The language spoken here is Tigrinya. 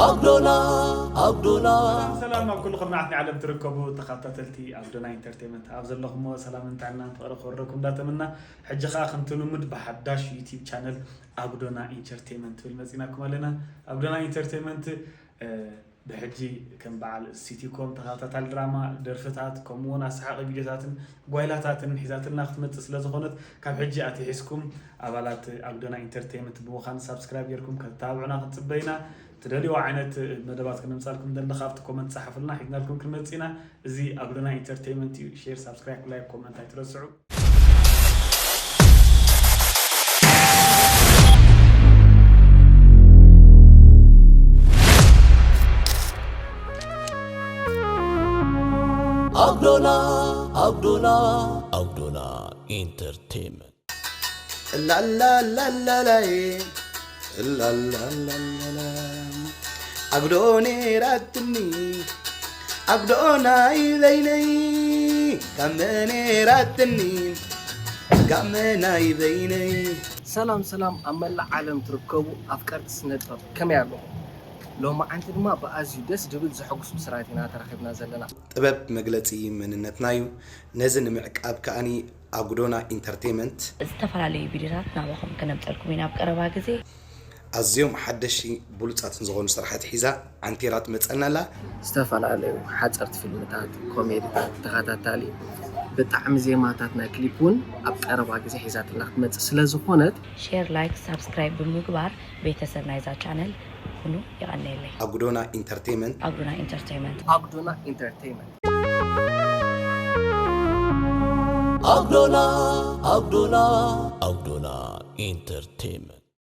ኣጉዶና ኣጉዶና ሰላም ሰላም ኣብ ኩሉ ኩርናዓት ናይ ዓለም ትርከቡ ተኸታተልቲ ኣጉዶና ኢንተርቴመንት ኣብ ዘለኹሞ ሰላምን ጥዕናን ፍቕሪ ክወረኩም እንዳተመና ሕጂ ኸዓ ከምቲ ልሙድ ብሓዳሽ ዩቲብ ቻነል ኣጉዶና ኢንተርቴመንት ትብል መፂናኩም ኣለና። ኣጉዶና ኢንተርቴመንት ብሕጂ ከም በዓል ሲቲኮም ተኸታታሊ ድራማ፣ ደርፍታት ከምኡ እውን ኣሰሓቂ ቪድዮታትን ጓይላታትን ሒዛትልና ክትመፅእ ስለዝኾነት ካብ ሕጂ ኣትሒዝኩም ኣባላት ኣጉዶና ኢንተርቴመንት ብምዃን ሳብስክራይብ ጌርኩም ከተተባብዑና ክንፅበይና። ትደልይዎ ዓይነት መደባት ክነምፃልኩም ደለኻ ኣብቲ ኮመንት ፀሓፉልና ሒዝናልኩም ክንመፅእ ኢና። እዚ ኣጉዶና ኢንተርቴመንት እዩ። ሼር፣ ሳብስክራይብ፣ ላይክ፣ ኮመንት ኣይትረስዑ። ኣጉዶና ኣጉዶና ኣጉዶና ኢንተርቴመንት ላላላላላይ ላላላላላ ኣጉዶ ነይራትኒ ኣጉዶ ናይ በይነይ ጋመ ነይራትኒ ጋመ ናይ በይነይ ሰላም ሰላም ኣብ መላእ ዓለም ትርከቡ ኣፍቀርቲ ስነ ጥበብ ከመይ ኣለኹም? ሎማዓንቲ ድማ ብኣዝዩ ደስ ዝብል ዘሐጉስ ብስራት ኢና ተራኺብና ዘለና። ጥበብ መግለፂ መንነትና እዩ። ነዚ ንምዕቃብ ከኣኒ ኣጉዶና ኢንተርቴመንት ዝተፈላለዩ ቪድዮታት ናባኹም ከነምፀልኩም ኢና ኣብ ቀረባ ግዜ። ኣዝዮም ሓደሽቲ ብሉፃትን ዝኾኑ ስራሓት ሒዛ ዓንቲራ ትመፀና ኣላ። ዝተፈላለዩ ሓፀርቲ ፊልምታት፣ ኮሜድታት፣ ተኸታታሊ ብጣዕሚ ዜማታት ናይ ክሊፕ እውን ኣብ ቀረባ ግዜ ሒዛትና ክትመፅእ ስለዝኾነት ሼር፣ ላይክ፣ ሳብስክራይብ ብምግባር ቤተሰብ ናይዛ ቻነል ኩኑ። የቐንየለይ። ኣጉዶና ኢንተርቴመንት ኣጉዶና ኢንተርቴመንት ኣጉዶና ኢንተርቴይመንት ኣጉዶና ኣጉዶና ኣጉዶና ኢንተርቴመንት